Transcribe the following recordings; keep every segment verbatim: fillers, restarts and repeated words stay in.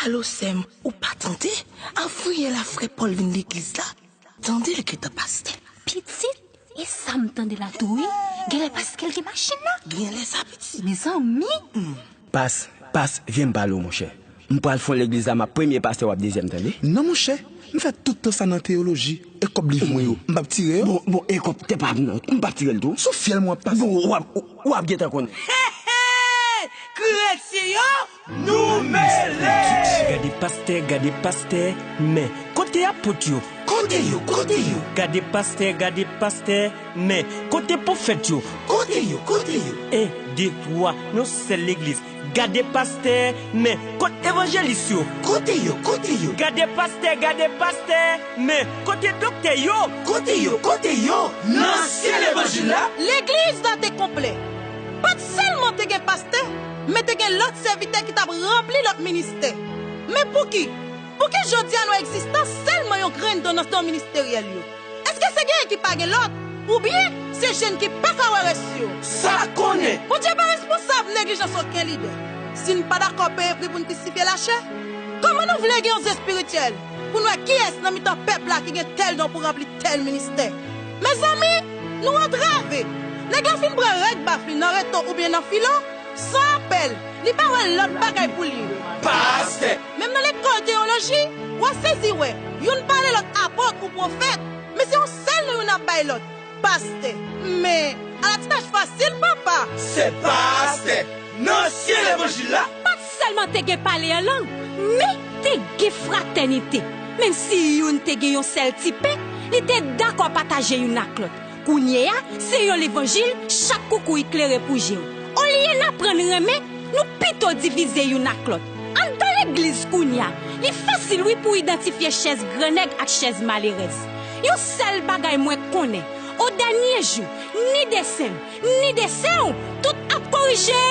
Alo, sè m, ou pa tande? Avriyèl a frè Pòl vin legliz la. Tande l gentan pastè. Pitit, e sa m tande la tou wi. Genlè paske l gen machin nan. Genlè sa, pitit. Mezanmi. Pas, pas, vyen m pale w, monchè. M pral fon legliz la, m ap premye pastè, w ap dezyèm, tande? Non, monchè, m fè tout tan sa nan teyoloji, e kòb liv mwen yo, m p ap tire yo. Bon, bon, e kòb tè pa m nan, m p ap tire l tou. Sou fyèl mwen ap pase. Bon, w ap, w ap gentan konn. Kretyen yo, nou mele! Gade pastè, gade pastè, men kote apot yo? Kote yo, kote yo? Gade pastè, gade pastè, men kote pwofèt yo? Kote yo, kote yo? En, de, twa, nan yon sèl legliz. Gade pastè, men kot evanjelis yo? Kote yo, kote yo? Gade pastè, gade pastè, men kote doktè yo? Kote yo, kote yo? Nan ansyen levanjil la? Legliz la te konplè. Pa t sèlman te gen pastè, men te gen lòt sèvitè ki t ap ranpli lòt ministè. Men pouki? Pouki jodi a nou egzistan sèlman yon grenn dan nan dan ministeryèl yo? Èske se genyen ki pa gen lòt? Oubyen se jèn ki pa ka wè rès yo? Sa konnen! Bondye pa responsab neglijans okenn lidè. Si n pa dakò peye pri pou n pisifye lachè, kòman nou vle gen yon zye espirityèl pou n wè kiyès nan mitan pèp la ki gen tèl don pou ranpli tèl ministè? Mezanmi, nou antrave! Nèg la fin pran règ baf li nan reto oubyen nan filo, san apèl, li pa wè lòt bagay pou li. Pastè! Menm nan lekòl teyoloji, w a sezi wè, youn pale lòt apot ou pwofèt, men se yon sèl non youn ap bay lòt, pastè. Men, ala ti tach fasil, papa! Se pastè! Nan ansyen levanjil la! Pa t sèlman te gen pale an lang, men te gen fratènite. Menm si youn te gen yon sèl ti pen, li te dakò pataje youn ak lòt. Kounye a, se yon levanjil, chak koukou i klere pou je w. Olye n aprann renmen, nou pito divize youn ak lòt. Anndan legliz kounye a, li fasil wi pou idantifye chèz grannèg ak chèz malerèz. Yon sèl bagay mwen konnen, o dènye jou, ni desen m, ni desen w, tout ap korije!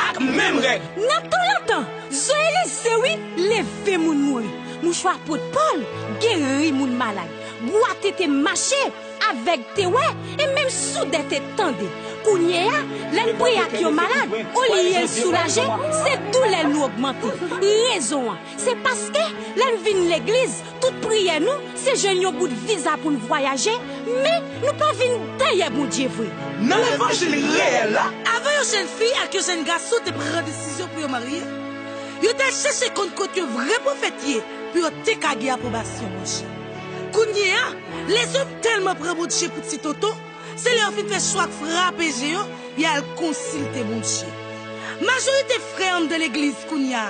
Ak menm règ! Nan tan lontan, zo Elize wi, leve moun mouri. Mouchwa apot Pòl, geri moun malad. Bwa tete mache, avèg te wè, e menm soudè te tande. Kounye a, lè n priye ak yon malad, olye l soulaje, se doulè l nou ogmante. Rezon an, se paske, lè n vin legliz, tout priyè nou, se jwenn yon bout viza pou n vwayaje, men nou pa vin dèyè Bondye vre. Nan levanjil reyèl la, avan yon jèn fi ak yon jèn gason te pran desizyon pou yo marye, yo t al chèche konn kot yon vrè pwofèt ye pou yo te ka gen apwobasyon Bondye. Kounye a, lèzòm tèlman pran Bondye pou ti tonton, se lè yo fin fè chwa k frape je yo, y al konsilte Bondye. Majorite frè anndan legliz kounye a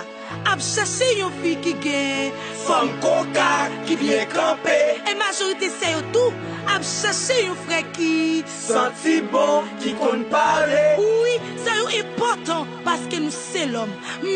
ap chache yon fi ki gen fòm koka, ki byen kanpe. E majorite sè yo tou ap chache yon frè ki santi bon, ki konn pale. Wi, sa yo enpòtan paske nou se lòm.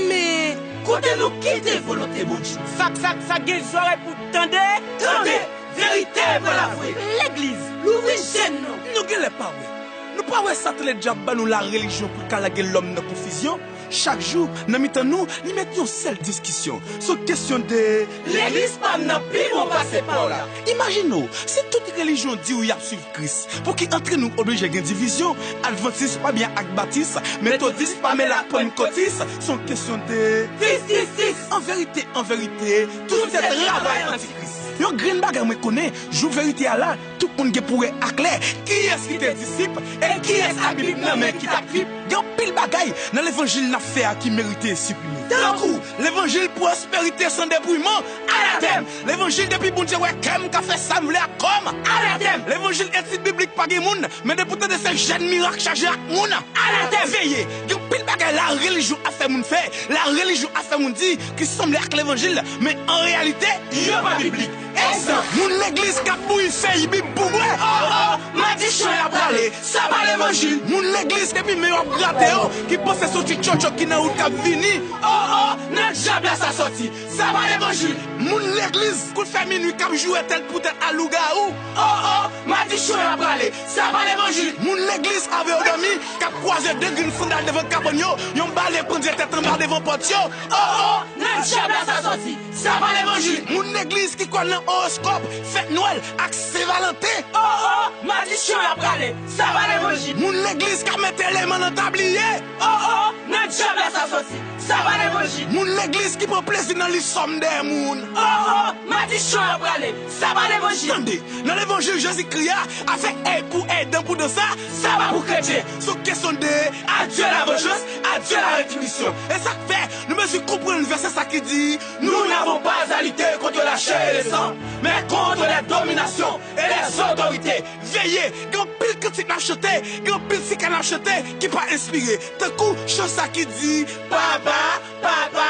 Men kote nou kite volonte Bondye? Sa, sa, sa gen zòrèy pou tande, tande! Verite pral avwe. Legliz, louvri je nou. Nou genlè pa wè. Nou pa wè Satan lè dyab ban nou larelijyon pou l ka lage lòm nan konfizyon? Chak jou, nan mitan nou, li met yon sèl diskisyon. Se yon kesyon de legliz pa m nan pi bon pase pa w la. Imajine w, si tout relijyon di w y ap suiv Kris, pouki antre nou oblije gen divizyon? Advantis pa byen ak batis, metodis pa mele ak pannkotis. Se yon kesyon de dis, dis, dis. An verite, an verite, tout se travay antikris. Yon grenn bagay mwen konnen, jou verite a la, tout moun gen pou wè aklè kiyès ki te disip e kiyès ak Bib nan men ki t ap trip. Gen anpil bagay nan levanjil n ap fè a ki merite siprime. Tankou levanjil pwosperite san depouman, anatèm! Levanjil depi Bondye wè kè m ka fè sa m vle ak kò m, anatèm! Levanjil etid biblik pa gen moun, men depi w tande se jèn mirak chaje ak moun, anatèm! Veye, gen anpil bagay larelijyon ap fè moun fè, larelijyon ap fè moun di ki sanble ak levanjil, men an reyalite, yo pa biblik. Egzanp, moun legliz k ap bouyi fèy Bib pou bwè. Oh, oh, madichon y ap rale, sa pa levanjil. Moun legliz depi men yo ap grate yo, ki panse se yon ti tchotcho ki nan wout k ap vini. Oh, oh, nan dyab la sa sòti, sa pa levanjil. Moun legliz kout fè minwi k ap joure tèt pou tèt a lougawou. Oh, oh, madichon y ap rale, sa pa levanjil. Moun legliz avè yo dòmi, k ap kwaze de grenn sandal devan kabann yo, yon bale pandye tèt anba devan pòt yo. Oh, oh, nan dyab la sa sòti, Sa pa levanjil. Moun legliz ki kwè nan owoskòp, fèt Nwèl ak Sen Valanten. Oh, oh, madichon y ap rale. Sa pa levanjil. Moun legliz k ap mete leman nan tabliye. Oh, oh, nan dyab la sa soti. Sa pa levanjil. Moun legliz ki pran plezi nan li sòm dèyè moun. Oh, oh, madichon y ap rale. Sa pa levanjil. Tande, nan levanjil Jezikri a, afè èy pou èy, dan pou dan sa, sa pa pou kretyen. Se yon kesyon de adieu la vengeance, adieu la rétribution. E sa k fè nou bezwen konprann vèsè sa ki di, nous n'avons pas à lutter contre la chair et le sang, mais contre les dominations et les autorités. Veye, gen anpil kantik n ap chante, gen anpil sika n ap chante ki pa enspire. Tankou chan sa ki di, papa, papa,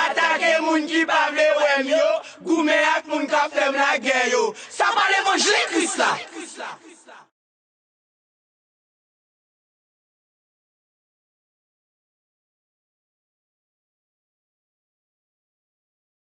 atake moun ki pa vle wè m yo, goumen ak moun k ap fè m lagè yo. Sa pa levanjil Kris la.